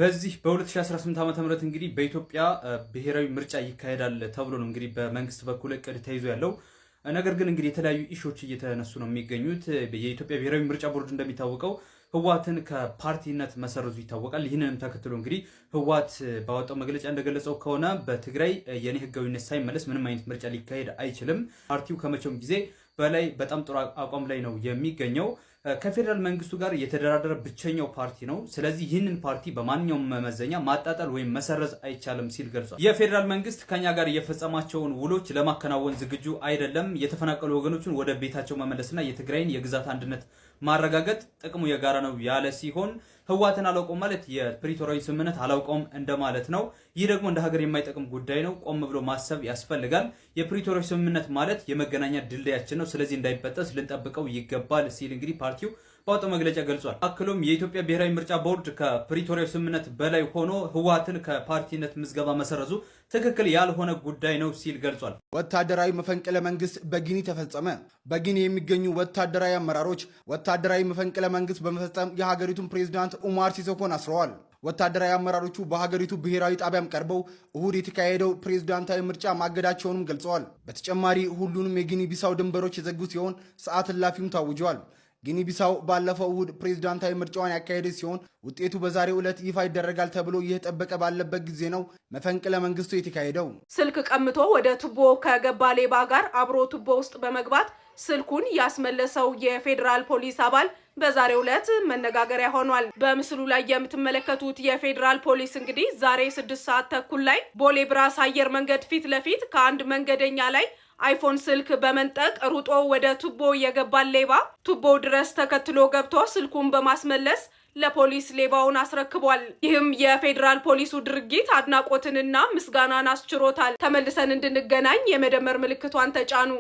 በዚህ በ2018 ዓ ም እንግዲህ በኢትዮጵያ ብሔራዊ ምርጫ ይካሄዳል ተብሎ ነው እንግዲህ በመንግስት በኩል እቅድ ተይዞ ያለው። ነገር ግን እንግዲህ የተለያዩ issue ዎች እየተነሱ ነው የሚገኙት። የኢትዮጵያ ብሔራዊ ምርጫ ቦርድ እንደሚታወቀው ህወሓትን ከፓርቲነት መሰረዙ ይታወቃል። ይህንንም ተከትሎ እንግዲህ ህወሓት ባወጣው መግለጫ እንደገለጸው ከሆነ በትግራይ የኔ ህጋዊነት ሳይመለስ ምንም አይነት ምርጫ ሊካሄድ አይችልም። ፓርቲው ከመቼውም ጊዜ በላይ በጣም ጥሩ አቋም ላይ ነው የሚገኘው። ከፌዴራል መንግስቱ ጋር የተደራደረ ብቸኛው ፓርቲ ነው። ስለዚህ ይህንን ፓርቲ በማንኛውም መመዘኛ ማጣጣል ወይም መሰረዝ አይቻልም ሲል ገልጿል። የፌዴራል መንግስት ከኛ ጋር የፈጸማቸውን ውሎች ለማከናወን ዝግጁ አይደለም። የተፈናቀሉ ወገኖችን ወደ ቤታቸው መመለስና የትግራይን የግዛት አንድነት ማረጋገጥ ጥቅሙ የጋራ ነው ያለ ሲሆን፣ ህወሓትን አላውቀውም ማለት የፕሪቶሪያዊ ስምምነት አላውቀውም እንደማለት ነው። ይህ ደግሞ እንደ ሀገር የማይጠቅም ጉዳይ ነው። ቆም ብሎ ማሰብ ያስፈልጋል። የፕሪቶሪያዊ ስምምነት ማለት የመገናኛ ድልድያችን ነው። ስለዚህ እንዳይበጠስ ልንጠብቀው ይገባል ሲል እንግዲህ ፓርቲው ባወጣው መግለጫ ገልጿል። አክሎም የኢትዮጵያ ብሔራዊ ምርጫ ቦርድ ከፕሪቶሪያው ስምምነት በላይ ሆኖ ህወሓትን ከፓርቲነት ምዝገባ መሰረዙ ትክክል ያልሆነ ጉዳይ ነው ሲል ገልጿል። ወታደራዊ መፈንቅለ መንግስት በጊኒ ተፈጸመ። በጊኒ የሚገኙ ወታደራዊ አመራሮች ወታደራዊ መፈንቅለ መንግስት በመፈጸም የሀገሪቱን ፕሬዚዳንት ኡማር ሲሶኮን አስረዋል። ወታደራዊ አመራሮቹ በሀገሪቱ ብሔራዊ ጣቢያም ቀርበው እሁድ የተካሄደው ፕሬዝዳንታዊ ምርጫ ማገዳቸውንም ገልጸዋል። በተጨማሪ ሁሉንም የጊኒ ቢሳው ድንበሮች የዘጉ ሲሆን ሰዓት እላፊም ታውጇል። ጊኒ ቢሳው ባለፈው እሁድ ፕሬዝዳንታዊ ምርጫዋን ያካሄደች ሲሆን ውጤቱ በዛሬው ዕለት ይፋ ይደረጋል ተብሎ እየተጠበቀ ባለበት ጊዜ ነው መፈንቅለ መንግስቱ የተካሄደው። ስልክ ቀምቶ ወደ ቱቦ ከገባ ሌባ ጋር አብሮ ቱቦ ውስጥ በመግባት ስልኩን ያስመለሰው የፌዴራል ፖሊስ አባል በዛሬው ዕለት መነጋገሪያ ሆኗል። በምስሉ ላይ የምትመለከቱት የፌዴራል ፖሊስ እንግዲህ ዛሬ 6:30 ላይ ቦሌ ብራስ አየር መንገድ ፊት ለፊት ከአንድ መንገደኛ ላይ አይፎን ስልክ በመንጠቅ ሩጦ ወደ ቱቦ የገባን ሌባ ቱቦ ድረስ ተከትሎ ገብቶ ስልኩን በማስመለስ ለፖሊስ ሌባውን አስረክቧል። ይህም የፌዴራል ፖሊሱ ድርጊት አድናቆትንና ምስጋናን አስችሮታል። ተመልሰን እንድንገናኝ የመደመር ምልክቷን ተጫኑ።